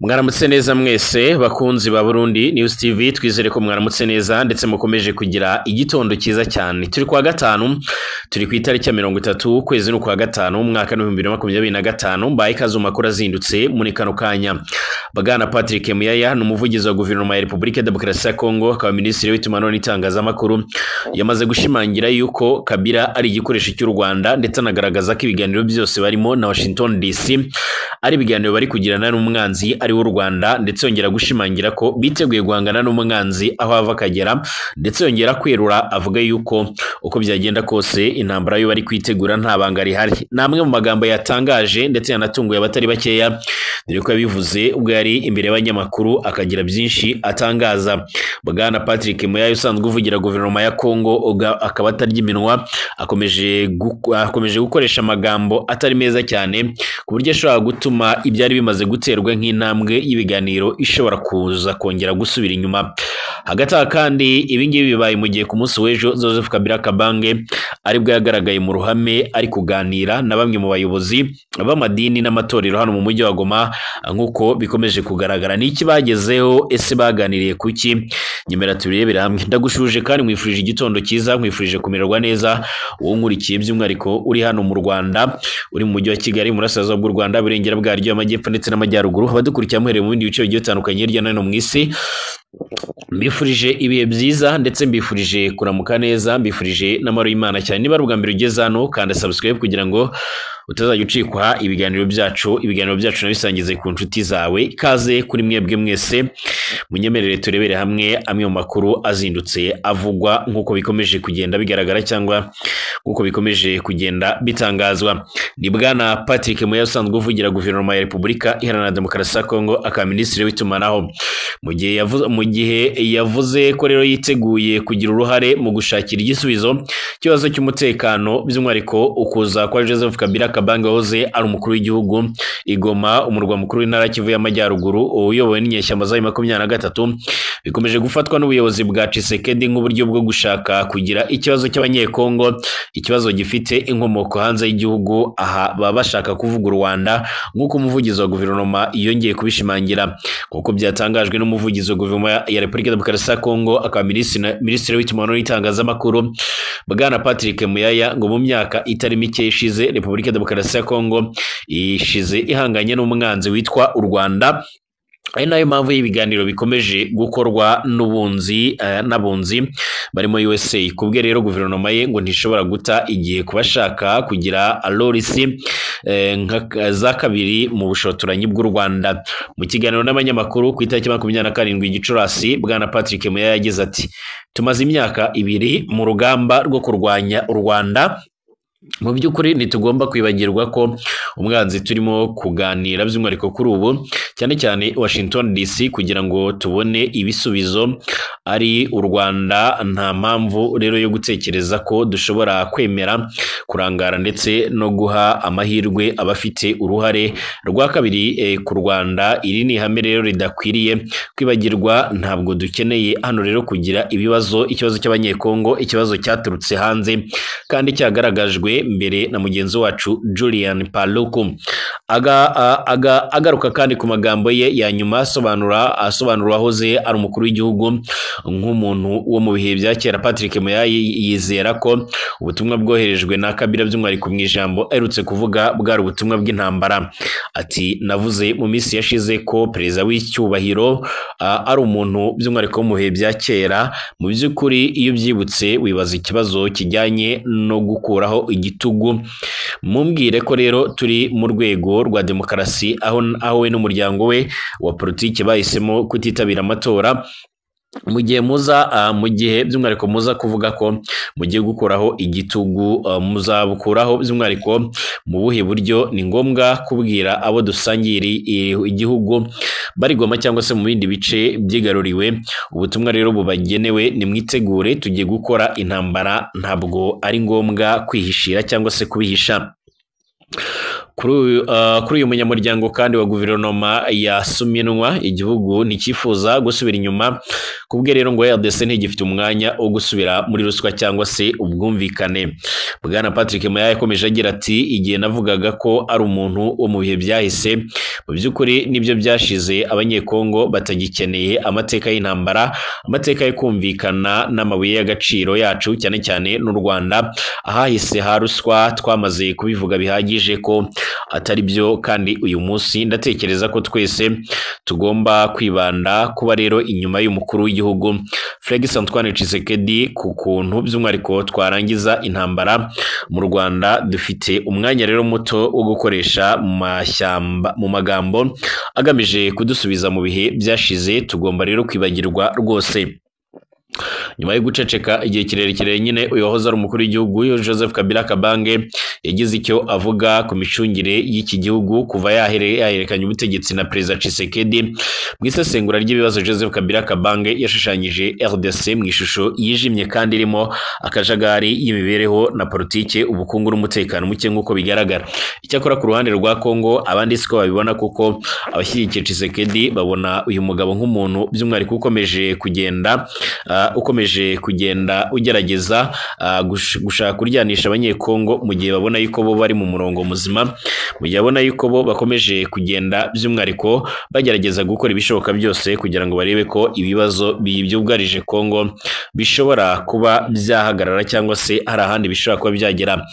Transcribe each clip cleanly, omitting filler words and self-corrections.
Mwaramutse neza mwese bakunzi ba Burundi News TV, twizere ko mwaramutse neza ndetse mukomeje kugira igitondo cyiza cyane. Turi kwa gatanu, turi ku itariki ya 30 ukwezi n'ukwa gatanu umwaka 2025. Mbaye ikaze mu makuru azindutse muri kano kanya. Bwana Patrick Muyaya ni umuvugizi wa guverinoma ya Republika Demokarasi ya Kongo, akaba minisitiri w'itumanaho n'itangazamakuru. Yamaze gushimangira yuko Kabila ari igikoresho cy'u Rwanda, ndetse anagaragaza ko ibiganiro byose barimo na Washington DC ari ibiganiro bari kugirana n'umwanzi ari w'u Rwanda, ndetse yongera gushimangira ko biteguye guhangana n'umwanzi aho ava akagera, ndetse yongera kwerura avuga yuko uko byagenda kose intambara yo bari kwitegura nta banga rihari. Ni amwe mu magambo yatangaje ndetse yanatunguye abatari bakeya, dore ko yabivuze ubwo yari imbere y'abanyamakuru akagira byinshi atangaza. Bwana Patrick Muyaya usanzwe uvugira guverinoma ya Kongo akaba atarya iminwa, akomeje gukoresha amagambo atari meza cyane ku buryo ashobora gutuma ibyari bimaze guterwa nk'intambwe y'ibiganiro ishobora kuza kongera gusubira inyuma. Hagati aha kandi ibingibi bibaye mu gihe ku munsi w'ejo Joseph Kabila Kabange aribwo yagaragaye mu ruhame ari kuganira na bamwe mu bayobozi b'amadini n'amatorero hano mu mujyi wa Goma, nk'uko bikomeje kugaragara. N'iki bagezeho? Ese baganiriye kuki? Nyemera tubirebera hamwe. Ndagushuje kandi nkwifurije igitondo cyiza, nkwifurije kumererwa neza. Wowe nkurikiye by'umwihariko uri hano mu Rwanda, uri mu mujyi wa Kigali, mu burasirazuba bw'u Rwanda, burengera bwaryo, amajyepfo ndetse n'amajyaruguru, abadukurikira muhereye mu bindi bice bigiye bitandukanye hirya no hino mu isi, mbifurije ibihe byiza ndetse mbifurije kuramuka neza, mbifurije n'amahoro y'Imana cyane. Niba ari ubwa mbere ugeze hano, kanda subscribe kugira ngo utazajya ucikwa ibiganiro byacu. Ibiganiro byacu nabisangize ku nshuti zawe. Ikaze kuri mwebwe mwese, munyemerere turebere hamwe amwe mu makuru azindutse avugwa nk'uko bikomeje kugenda bigaragara cyangwa nk'uko bikomeje kugenda bitangazwa. Ni Bwana Patrick Muyaya usanzwe uvugira guverinoma ya Repubulika Iharanira Demokarasi ya Kongo, akaba minisitiri w'itumanaho. Mu gihe yavuze ko rero yiteguye kugira uruhare mu gushakira igisubizo ikibazo cy'umutekano, by'umwihariko ukuza kwa Joseph Kabila Kabange wahoze ari umukuru w'igihugu i Goma, umurwa mukuru w'intara Kivu y'Amajyaruguru, uyobowe n'inyeshyamba za 23, bikomeje gufatwa n'ubuyobozi bwa Tshisekedi nk'uburyo bwo gushaka kugira ikibazo cy'Abanyekongo ikibazo gifite inkomoko hanze y'igihugu. Aha baba bashaka kuvuga u Rwanda, nk'uko umuvugizi wa guverinoma yongeye kubishimangira, nk'uko byatangajwe n'umuvugizi wa guverinoma ya Repubulika Demokarasi ya Kongo, akaba minisitiri w'itumanaho n'itangazamakuru Bwana Patrick Muyaya, ngo mu myaka itari mike ishize Repubulika Demokarasi ya Kongo ishize ihanganye n'umwanzi witwa u Rwanda, ari nayo mpamvu y'ibiganiro bikomeje gukorwa n'ubunzi n'abunzi barimo USA. Kubwe rero guverinoma ye ngo ntishobora guta igihe kubashaka kugira alorisi za kabiri mu bushotoranyi bw'u Rwanda. Mu kiganiro n'abanyamakuru ku itariki 27 Gicurasi, Bwana Patrick Muyaya yagize ati: tumaze imyaka 2 mu rugamba rwo kurwanya u Rwanda. Mu by'ukuri ntitugomba kwibagirwa ko umwanzi turimo kuganira by'umwihariko kuri ubu cyane cyane Washington DC kugira ngo tubone ibisubizo ari u Rwanda. Nta mpamvu rero yo gutekereza ko dushobora kwemera kurangara ndetse no guha amahirwe abafite uruhare rwa kabiri ku Rwanda. Iri ni ihame rero ridakwiriye kwibagirwa. Ntabwo dukeneye hano rero kugira ibibazo, ikibazo cy'Abanyekongo, ikibazo cyaturutse hanze kandi cyagaragajwe mbere na mugenzi wacu Julian Paluku. Agaruka kandi ku magambo ye ya nyuma asobanura wahoze ari umukuru w'igihugu nk'umuntu wo mu bihe bya kera, Patrick Muyaya yizera ko ubutumwa bwoherejwe na Kabila by'umwihariko mu ijambo aherutse kuvuga bwari ubutumwa bw'intambara. Ati: navuze mu minsi yashize ko perezida w'icyubahiro ari umuntu by'umwihariko mu bihe bya kera. Mu by'ukuri iyo ubyibutse wibaza ikibazo kijyanye no gukuraho igitugu. Mumbwire ko rero turi mu rwego rwa demokarasi aho we n'umuryango we wa politiki bahisemo kutitabira amatora. Mu gihe muza mu gihe by'umwihariko muza kuvuga ko mugiye gukuraho igitugu, muzabukuraho by'umwihariko mu buhe buryo? Ni ngombwa kubwira abo dusangira igihugu bari Goma cyangwa se mu bindi bice byigaruriwe. Ubutumwa rero bubagenewe, nimwitegure tugiye gukora intambara, ntabwo ari ngombwa kwihishira cyangwa se kubihisha. Kuri uyu munyamuryango kandi wa guverinoma ya Suminwa, igihugu ntikifuza gusubira inyuma Kubwe rero ngo RDC ntigifite umwanya wo gusubira muri ruswa cyangwa se ubwumvikane. Bwana Patrick Muyaya yakomeje agira ati igihe navugaga ko ari umuntu wo mu bihe byahise, mu by'ukuri nibyo byashize, abanyekongo batagikeneye amateka y'intambara, amateka yo kumvikana n'amabuye y'agaciro yacu cyane cyane n'u Rwanda. Ahahise ha ruswa twamaze kubivuga bihagije ko atari byo, kandi uyu munsi ndatekereza ko twese tugomba kwibanda kuba rero inyuma y'umukuru w'igihugu Felix Antoine Tshisekedi ku kuntu by'umwihariko twarangiza intambara mu Rwanda. Dufite umwanya rero muto wo gukoresha mu mashyamba mu magambo agamije kudusubiza mu bihe byashize, tugomba rero kwibagirwa rwose. Nyuma yo guceceka igihe kirekire nyine, uyu wahoze ari umukuru w'igihugu Joseph Kabila Kabange yagize icyo avuga ku micungire y'iki gihugu kuva yahererekanya ubutegetsi na Perezida Tshisekedi. Mu isesengura ry'ibibazo, Joseph Kabila Kabange yashushanyije RDC mu ishusho yijimye kandi irimo akajagari y'imibereho na politike, ubukungu n'umutekano muke nk'uko bigaragara. Icyakora ku ruhande rwa Kongo abandi siko babibona, kuko abashyigikiye Tshisekedi babona uyu mugabo nk'umuntu by'umwihariko ukomeje kugenda ugerageza gushaka kuryanisha abanyekongo, mu gihe babona yuko bo bari mu murongo muzima, mu gihe babona yuko bo bakomeje kugenda by'umwihariko bagerageza gukora ibishoboka byose kugira ngo barebe ko ibibazo byugarije Kongo bishobora kuba byahagarara cyangwa se hari ahandi bishobora kuba byagera.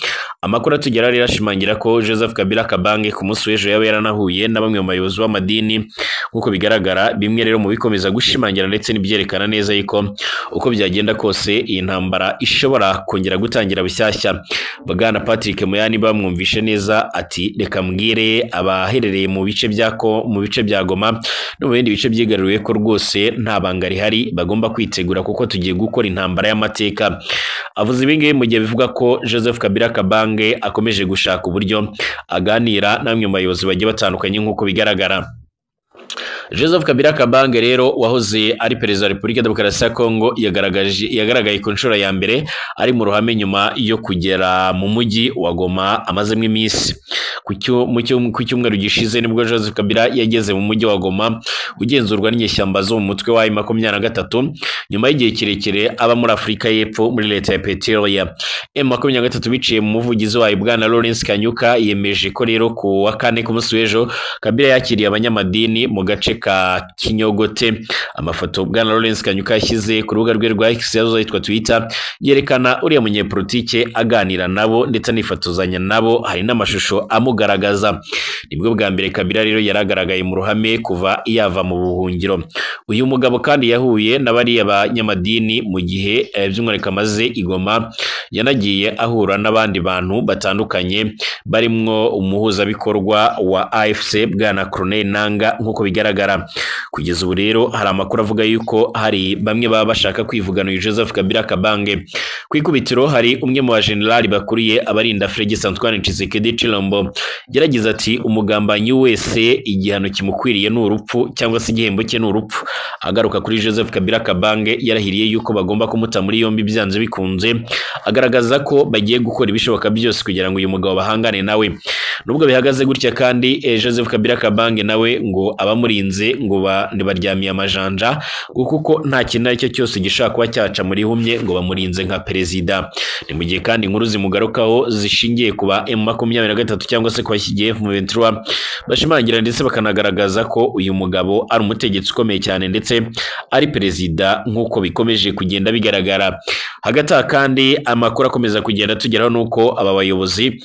Amakuru atugeraho rero ashimangira ko Joseph Kabila Kabange ku munsi w'ejo yaba yaranahuye na bamwe mu bayobozi b'amadini nk'uko bigaragara. Bimwe rero mu bikomeza gushimangira ndetse n'ibyerekana neza yuko uko byagenda kose iyi ntambara ishobora kongera gutangira bushyashya. Bwana Patrick Muyaya bamwumvishe neza ati reka mbwire abaherereye mu bice bya ko mu bice bya Goma no mu bindi bice byigaruriwe ko rwose nta banga rihari, bagomba kwitegura kuko tugiye gukora intambara y'amateka. Avuze ibi ngibi mu gihe bivuga ko Joseph Kabila Kabange akomeje gushaka uburyo aganira na bamwe mu bayobozi bagiye batandukanye nk'uko bigaragara. Joseph Kabila Kabange rero wahoze ari perezida wa Repubulika Demokarasi ya Kongo yagaragaye ku nshuro ya mbere ari mu ruhame nyuma yo kugera mu mujyi wa Goma amazemo iminsi. Ku cyumweru gishize nibwo Joseph Kabila yageze mu mujyi wa Goma ugenzurwa n'inyeshyamba zo mu mutwe wa M23, nyuma y'igihe kirekire aba muri Afurika y'Epfo muri leta ya Pretoria. M23 biciye mu muvugizi wayo Bwana Lawrence Kanyuka yemeje ko rero ku wa kane, ku munsi w'ejo, Kabila yakiriye abanyamadini mu gace ka Kinyogote. Amafoto Bwana Lawrence Kanyuka yashyize ku rubuga rwe rwa X yahoze yitwa Twitter yerekana uriya munyepolitike aganira nabo ndetse anifotozanya nabo, hari n'amashusho amugaragaza. Nibwo bwa mbere Kabila rero yaragaragaye mu ruhame kuva yava mu buhungiro. Uyu mugabo kandi yahuye na bariya banyamadini mu gihe by'umwihariko amaze i Goma, yanagiye ahura n'abandi bantu batandukanye barimwo umuhuzabikorwa wa AFC Bwana Corneille Nanga nk'uko bigaragara. Kugeza ubu rero hari amakuru avuga yuko hari bamwe baba bashaka kwivugana uyu Joseph Kabila Kabange. Ku ikubitiro hari umwe mu bajenerali bakuriye abarinda Felix Antoine Tshisekedi Tshilombo. Yaragize ati umugambanyi wese igihano kimukwiriye ni urupfu cyangwa se igihembo cye ni urupfu. Agaruka kuri Joseph Kabila Kabange yarahiriye yuko bagomba kumuta muri yombi byanze bikunze, agaragaza ko bagiye gukora ibishoboka byose kugira ngo uyu mugabo bahangane nawe. Nubwo bihagaze gutya kandi Joseph Kabila Kabange nawe ngo abamurinze ngo baryamiye amajanja, ngo kuko nta kintu aricyo cyose gishobora kuba cyaca muri humye, ngo bamurinze nka perezida. Ni mu gihe kandi inkuru zimugarukaho zishingiye ku ba M23 cyangwa se ku bashyigikiye M23 bashimangira ndetse bakanagaragaza ko uyu mugabo ari umutegetsi ukomeye cyane ndetse ari perezida nk'uko bikomeje kugenda bigaragara. Hagati aha kandi amakuru akomeza kugenda tugeraho nuko aba bayobozi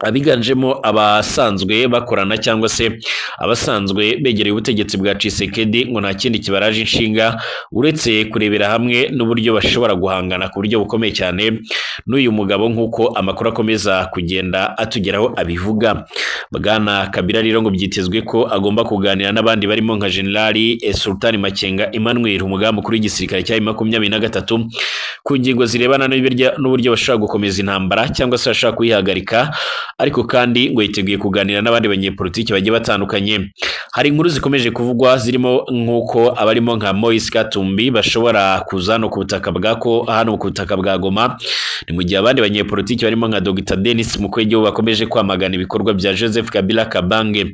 abiganjemo abasanzwe bakorana cyangwa se abasanzwe begereye ubutegetsi bwa Tshisekedi ngo nta kindi kibaraje inshinga uretse kurebera hamwe n'uburyo bashobora guhangana ku buryo bukomeye cyane n'uyu mugabo nk'uko amakuru akomeza kugenda atugeraho abivuga. Bwana Kabila rero ngo byitezwe ko agomba kuganira n'abandi barimo nka Generali Sultan Makenga Emmanuel, umugaba mukuru w'igisirikare cya 23, ku ngingo zirebana n'uburyo bashobora gukomeza intambara cyangwa se bashobora kuyihagarika. Ariko kandi ngo yiteguye kuganira n'abandi banyepolitiki bagiye batandukanye. Hari inkuru zikomeje kuvugwa zirimo nk'uko abarimo nka Moise Katumbi bashobora kuza hano ku butaka bwa ko hano ku butaka bwa Goma. Ni mu gihe abandi banyepolitiki barimo nka Dr Denis Mukwege bakomeje kwamagana ibikorwa bya Joseph Kabila Kabange.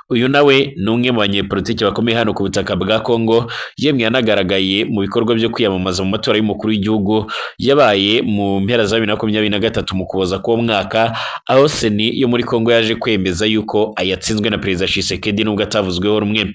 Uyu nawe ni umwe mu banyepolitiki bakomeye hano ku butaka bwa Kongo, yemwe yanagaragaye mu bikorwa byo kwiyamamaza mu matora y'umukuru w'igihugu yabaye mu mpera za 2023 mu Kuboza k'uwo mwaka, aho CENI yo muri Kongo yaje kwemeza yuko ayatsinzwe na Perezida Tshisekedi nubwo atavuzweho rumwe.